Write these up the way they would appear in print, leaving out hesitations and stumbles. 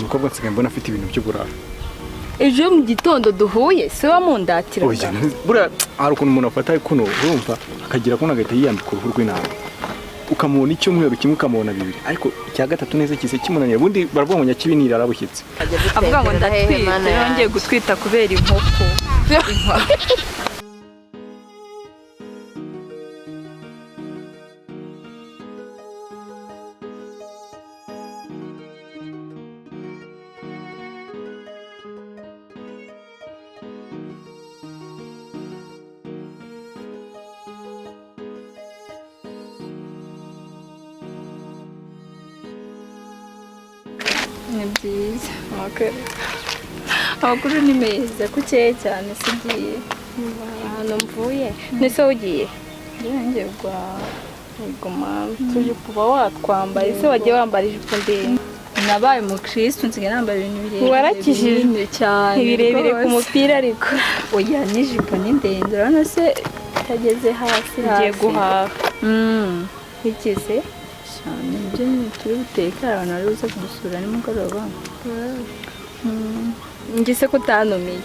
Mukobwa nsigaye mbona afite ibintu by'uburara. Ejo mu gitondo duhuye se wamundatiraga? Oya, buriya hari ukuntu umuntu afata kuno, urumva, akagira kuno agahita yiyambika uruhu rw'intama, ukamubona icyumweru kimwe, ukamubona bibiri, ariko icya gatatu neza kise kimunaniye. Ubundi baravuga ngo nyakibi ntirarabushyitse. Avuga ngo ndatwite, yongeye gutwita kubera inkoko. Ni byiza, amakuru ni meza, kukeye cyane sigiye. Ahantu mvuye nese ugiye? Ngiye guhaha. Guma tuje kuba watwambaye se, wagiye wambara ijipo ndende? Nabaye umukristo, nsigaye nambara ibintu birebire. Warakijijwe. Binini cyane. Ibirebire ku rwose. mupira ariko. Oya, n'ijipo ni ndende, urabona se itageze hasi. Ngiye Hasi guhaha. Bikize. Cyane ibyo nyine turi buteke, hari abantu bari buze kudusura nimugoroba. Njye se ko utanumiye?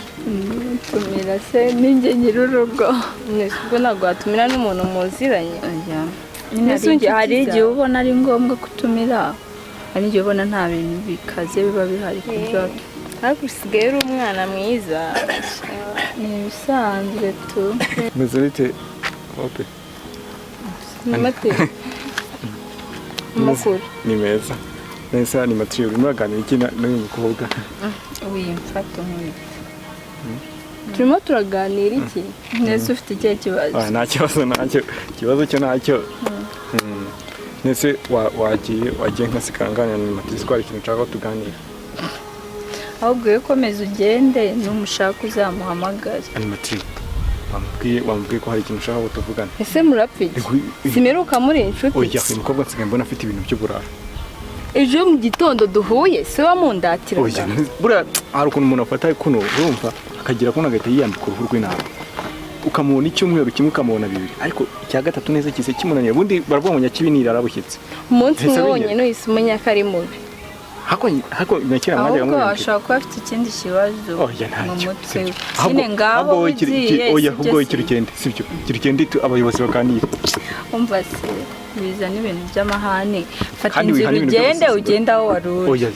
Tumira se ninjye nyir'urugo. Mwese ubwo ntabwo watumira n'umuntu muziranye? Oya. Mbese Hari ungiye hari inshuti igihe zawe? ubona ari ngombwa kutumira, hari igihe ubona nta bintu bikaze biba bihari ku byo. Ariko usigaye uri umwana mwiza. Ni ibisanzwe tu. Meze bite, ope? Mate, amakuru? Ni meza neza. Ni matiyo, urimo uraganira iki n'uyu mukobwa? Wimfata nk'uyu. Turimo turaganira iki? Nese ufite ikihe kibazo? Ah, nta kibazo, ntacyo ikibazo cyo ntacyo. Nese wagiye nkasikanganya na Matiyo ko hari ikintu nshaka ko tuganira. Ahubwo iyo ukomeza ugende, numushaka uzamuhamagare. Animatiri, wamubwiye ko hari ikintu ushaka ko tuvugana. Ese murapfa iki? Simeruka muri inshuti. Oya, uyu mukobwa nsigaye mbona afite ibintu by'uburara. Ejo mu gitondo duhuye se wamundatiraga? Oya, buriya hari ukuntu umuntu afata kuno, urumva, akagira kuno agahita yiyambika uruhu rw'intama, ukamubona icyumweru kimwe, ukamubona bibiri, ariko icya gatatu neza kise kimunaniye. Ubundi baravuga ngo nyakibi ntirarabushyitse. Umunsi Ese umwe binyere? wonyine uhise umenya ko ari mubi. Hako nyakira mwajyaga Ahubwo mubibwira. ashobora kuba afite ikindi kibazo Oya, mu ntacyo. mutwe Sibyo. we. Ahubwo Nyine ngaho ahubwo wowe ugiye. oya, Sibyo ahubwo wowe se? kira ugende, sibyo? Kira ugende abayobozi baganire. Umva se, bizana ibintu by'amahane, fata Kandi inzira wihana ibintu ugende. by'ubusisi. Ugende aho wari uri. Oya,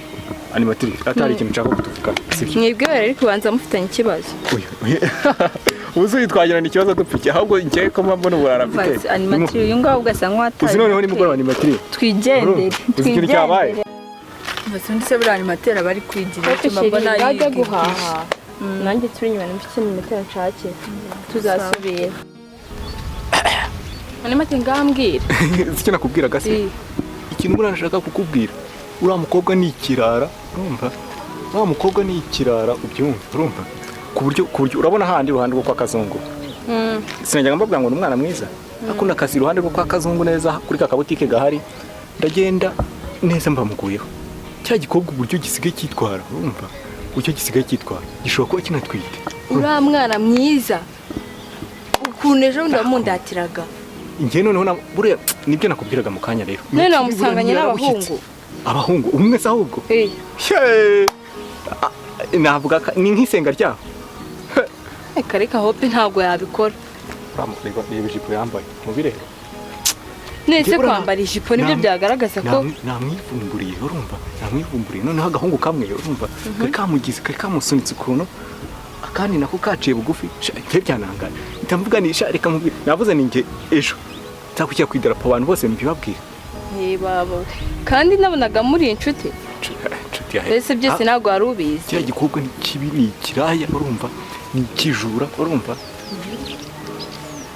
animatiri, atari ikintu nshaka ko tuvugana, sibyo? Mwebwe bari ariko ubanza mufitanye ikibazo. Oya, oya. Ubu se twagirana ikibazo dupfa? Ahubwo njyewe ko mbona uburara Umva afite. se, animatiri uyu ngaho ugasanga nk'uwataye Uzi noneho umutwe. nimugoroba, animatiri. Twigendere. Uzi ikintu cyabaye? Umva se, undi se buriya animateri aba ari kwigira Ariko icyo mbona chérie, wajya yiga. guhaha nanjye turi inyuma, nimba ikintu metero nshakira tuzasubira. Animate, ngambwira. Uzi icyo nakubwiraga se? Ikintu buriya nashaka kukubwira, uriya mukobwa ni ikirara, urumva? Uriya mukobwa ni ikirara, ubyumva, urumva, ku buryo urabona hahandi iruhande rwo kwa Kazungu, sinajyaga mbabwira ngo ni umwana mwiza, ariko nakazi iruhande rwo kwa Kazungu neza kuri ka kabutike gahari, ndagenda neza mbamuguyeho. Cya gikobwa uburyo gisigaye cyitwara, urumva, uburyo gisigaye cyitwara, gishobora kuba kinatwite. Uriya mwana mwiza, ukuntu ejo bundi wamundatiraga? Njye noneho buriya nibyo nakubwiraga mu kanya rero. None wamusanganye n'abahungu? Abahungu umwe se ahubwo. Eh, Yeee! Ah, navuga ni nk'isenga ryaho. Reka reka, Hope ntabwo yabikora. Reba reba ijipo yambaye, mubireba. Nese Njye buriya kwambara ijipo nibyo byagaragaza ko Namwivumburiye, urumva, namwivumburiye. Noneho agahungu kamwe, urumva, kari kamugize, kari kamusunitse ukuntu, akandi nako kaciye bugufi. Sha, njye byanangaye, mpita mvuga ni sha reka mubwire. Navuze ni njye ejo nzakujya ku idarapo, abantu bose mbibabwira. Eh, baba, kandi nabonaga muri inshuti. Inshuti ya Mbese byose ntabwo wari ubizi? Kiriya gikobwa ni kibi, ni ikiraya, urumva, ni ikijura, urumva,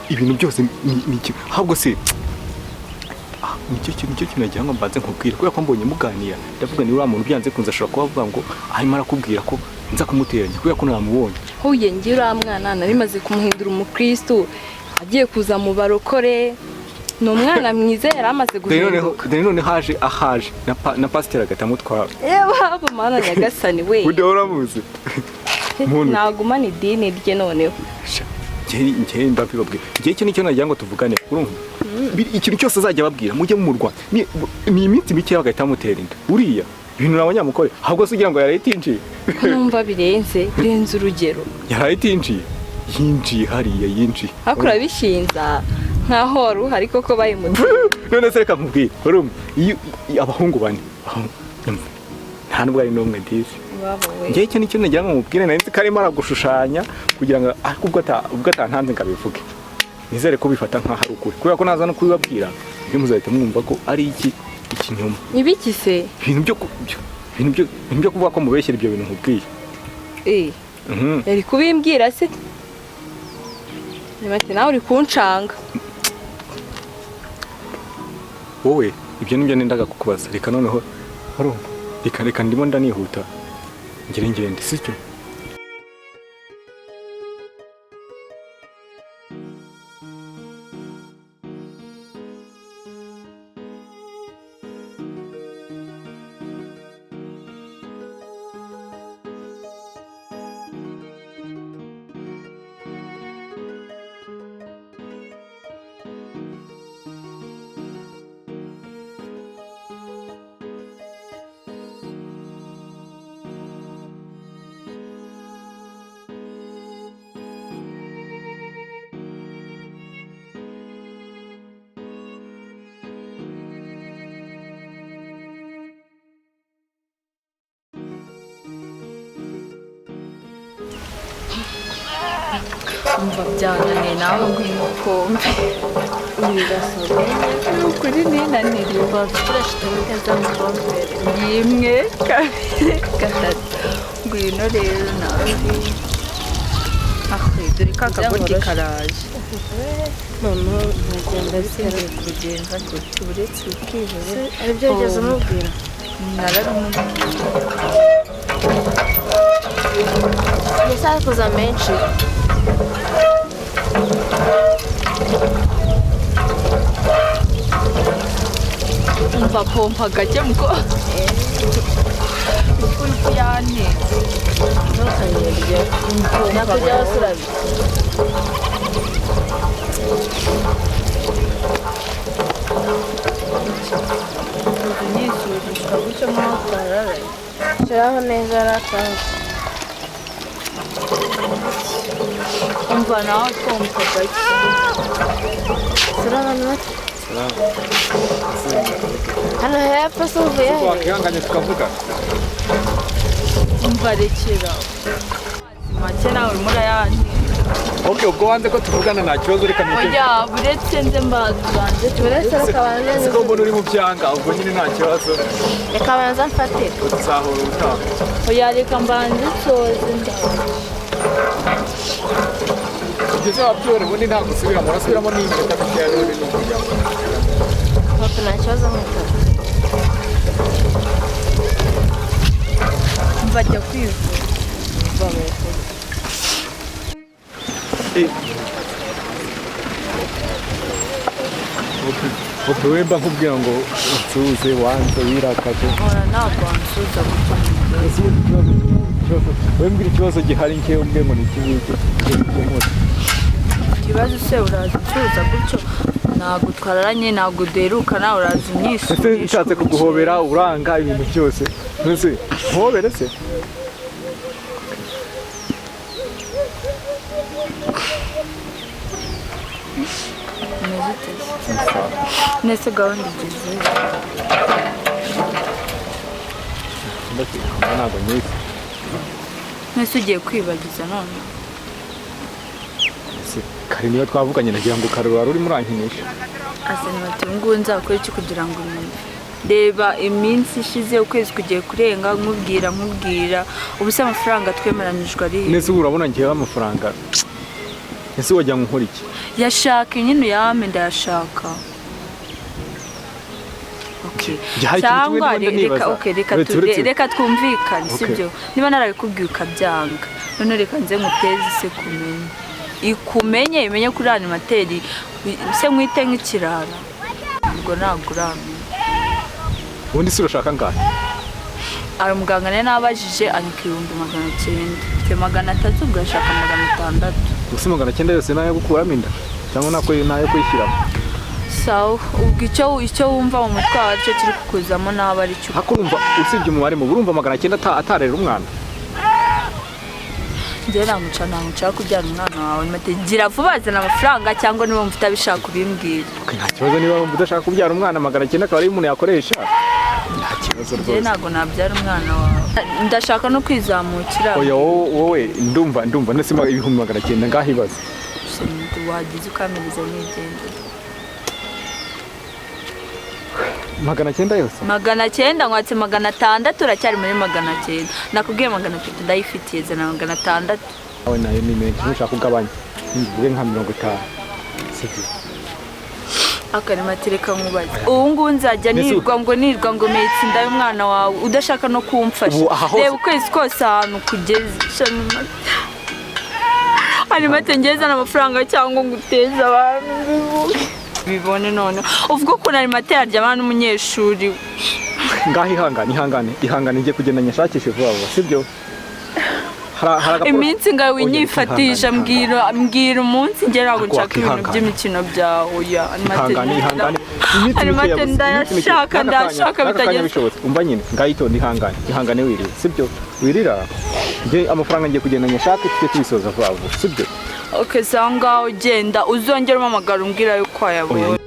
ibintu byose ni ikibi. Ahubwo se nicyo kintu nagira ngo mbanze nkubwire, kubera ko mbonye muganira, ndavuga ni uriya muntu byanze kunze ashobora kuba avuga ngo arimo arakubwira ko nza kumuteranya, kubera ko namubonye. Huye njye uriya mwana nari maze kumuhindura umukristu, agiye kuza mu barokore, ni umwana mwiza, yari amaze Dore noneho guhinduka. Dore noneho haje ahaje na pasiteri agahita amutwara. Yewe mana nyagasani we! Undi uramuzi muntu. Nagumana idini rye noneho. Sha, njye ndabibabwira, njye icyo nicyo nagira ngo tuvugane, urumva? Ikintu cyose azajya ababwira mujye mumurwanya. Ni iminsi mike bagahita bamutera inda uriya. Ibintu nabonye amukore, ahubwo se ugira ngo yaraye itinjiye? Ko numva birenze, birenze urugero. Yaraye itinjiye, yinjiye hariya, yinjiye. Ariko urabishinza nkaho wari uhari koko bayimutse. None se reka nkubwire, urumva iyo abahungu bane, nta nubwo ari n'umwe disi. Njyewe icyo nicyo nagira ngo nkubwire, nari nzi ko arimo aragushushanya kugira ngo, ariko ubwo atantanze ngo abivuge, nizere ko bifata nkaho ari ukuri, kubera ko naza no kubibabwira ibyo muzahita mwumva ko ari iki ikinyoma. Ibiki se? Ibintu byo ibintu byo kuvuga ko mubeshyera ibyo bintu nkubwiye. Yari kubimbwira se? Nyamata nawe uri kuncanga. Wowe ibyo nibyo nendaga kukubaza. Reka noneho urumva, reka ndimo ndanihuta ngire ngende, sicyo? Umva byananiye nawe ngwino ukombe. Ni ukuri ninaniriwe. Gukoresha utubuto z'amapompere. Rimwe, kabiri, gatatu. Ngwino rero nawe. Ahe, dore ka kagoryi karaje. Noneho nkagenda Singiye kubigenza gutya uretse ukihebe. Aribyo wigeze umubwira? Narabimubwiye. Mbese ari kuza menshi. Umva pompa gake muko. Ifu yantetse. Ntukanyerye. Nakujya wasurabi. Nisuzumishwa gutyo nkaho twararaye. Shiraho neza aratanga. Umva nawe pompa gake. Sura abantu bato. Hano hepfo se uvuye he? Wakihanganye tukavuga. Umva rekera. Amazi make nawe urimo urayantera. Okay, ubwo wanze ko tuvugana nta kibazo, reka nite. Oya, buretse nze mbanze. Uretse reka Siko mbona uri mu byanga, ubwo nyine nta kibazo. reka banza mfate. Tuzahora ubutaha. Oya, reka mbanze nsoze ndaje. Ugeze wabyora ubundi ntabwo usubiramo, urasubiramo n'iminota mikeya n'ubundi ni ukujyamo. Papa nta kibazo nk'uko. Umva jya kwivuza. Ope wemba nkubwira ngo unsuhuze wanze wirakaje. Ora ntabwo wansuhuza gutyo. Ese ubundi ikibazo wembwira ikibazo gihari nkewe umbwiye ngo ni iki ngiki gikemure. Ikibazo se uraza unsuhuza gutyo, ntabwo twararanye, ntabwo duherukana, uraza Ese unyisuhurisha. nshatse kuguhobera uranga ibintu byose. Mbese mpobere se? Umeze ute se? Nese gahunda igeze he? Ntabwo nyizi. Nese ugiye kwibagiza none? Ese kare niyo twavuganye nagira ngo kare wari urimo urankinisha. Asa bati ubu ngubu nzakora iki kugira ngo unyumve? Reba iminsi ishize, ukwezi kugiye kurenga, nkubwira nkubwira, ubu se amafaranga twemeranijwe ari he? Nese ubu urabona ngewe amafaranga. Ese wagira ngo nkore iki? Yashaka nyine uyampe ndayashaka. Okay. Njye hari ikintu kimwe Cyangwa ndimo ndanibaza. reka okay, reka Uretse- uretse- reka twumvikane, Okay. sibyo? Niba narabikubwiye ukabyanga, none reka nze nguteze ise kumenye. Ikumenye imenye kuri animateri se nkwite nk'ikirara. Ubwo ntabwo uramenya. Ubundi se urashaka angahe? Hari umuganga nari nabajije anyika 900,000. Mfite 300 ubwo ashaka 600. Gusa 900 yose ni ayo gukuramo inda cyangwa nako ni ayo kuyishyiramo? Sawa, ubwo icyo wumva mu mutwe wawe aricyo kiri kukuzamo nawe aricyo. Hako urumva usibye umubare mubi, urumva 900 atarera umwana. Njyewe namuca kubyara umwana wawe. Mate, gira vuba, zana amafaranga cyangwa niba wumva utabishaka ubimbwire. Okay, nta kibazo, niba wumva udashaka kubyara umwana 900 akaba ariyo umuntu yakoresha, nta kibazo Njyewe rwose. ntabwo nabyara umwana wawe, ndashaka no kwizamukira. Oya, wowe ndumva ndetse 900,000 ngaho ibaze. Wagize ukamiriza nigendera. 900 yose? 900 nkwatse 600, uracyari muri 900. Nakubwiye 300 ndayifitiye, zana 600. Nawe nayo ni menshi, ntushaka kugabanya mvuge nka 50, sibyo? Akarima tereka nkubaze, ubu ngubu nzajya Mbese nirwa ngo metse inda y'umwana wawe udashaka no kumfasha. Ubu aha hose- Reba ukwezi kose ahantu kugeze. Hanyuma ngezana amafaranga cyangwa ngo uteze abantu mbivuge bibone. None uvuga ukuntu Arimate yaryamana n'umunyeshuri we. Ngaho ihangane, ihangane, ihangane, ngiye kugenda nyashakishe vuba vuba, sibyo? Hari Iminsi ngawe Oya, winyifatisha. ihangane. Mbwira umunsi njye ntabwo Ntabwo nshaka ibintu wakihangana. by'imikino byawe. Oya, Arimate, Ihangane, ihangane, iminsi Arimate, mikeya gusa, iminsi mikeya. ndayashaka, ndayashaka N'aka kanya bitageze. bishobotse. Umva nyine, ngaho itonde, ihangane, ihangane, wirira, sibyo? Wirira, njye amafaranga ngiye kugenda nyashake, tujye tubisoza vuba vuba, sibyo? Okay, sawa, ngaho genda, uzongera umpamagara umbwira yuko wayabonye. Oya.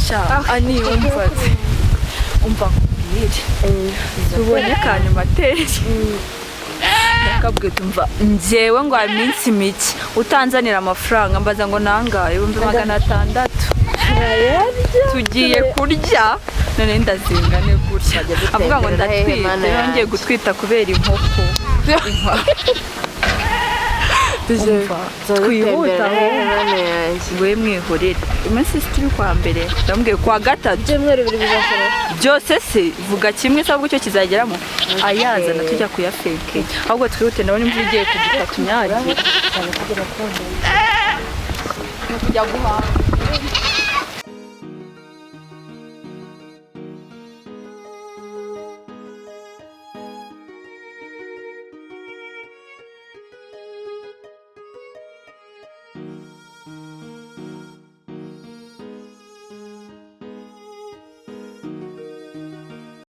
Sha ani, umva umva nkubwire, tubonye kanimateri ndakabwira, umva njyewe ngo hari iminsi mike utanzanira amafaranga, mbaza ngo nangahe, 600,000 tugiye kurya none ndazingane gutya, avuga ngo gutemberera hehe, ndatwite. Mana yanjye? Nongeye gutwita kubera inkoko. Umva, twihuta. We mwihorere, iminsi turi kwa mbere, ndamubwiye kuwa gatatu. Ibyumweru bibiri bizashira. Byose se vuga kimwe cyangwa icyo kizageramo ayazana tujya kuyafeke. Ahubwo twihute, ndabona imvura igiye kugira tunyagire. Kujya guhaha.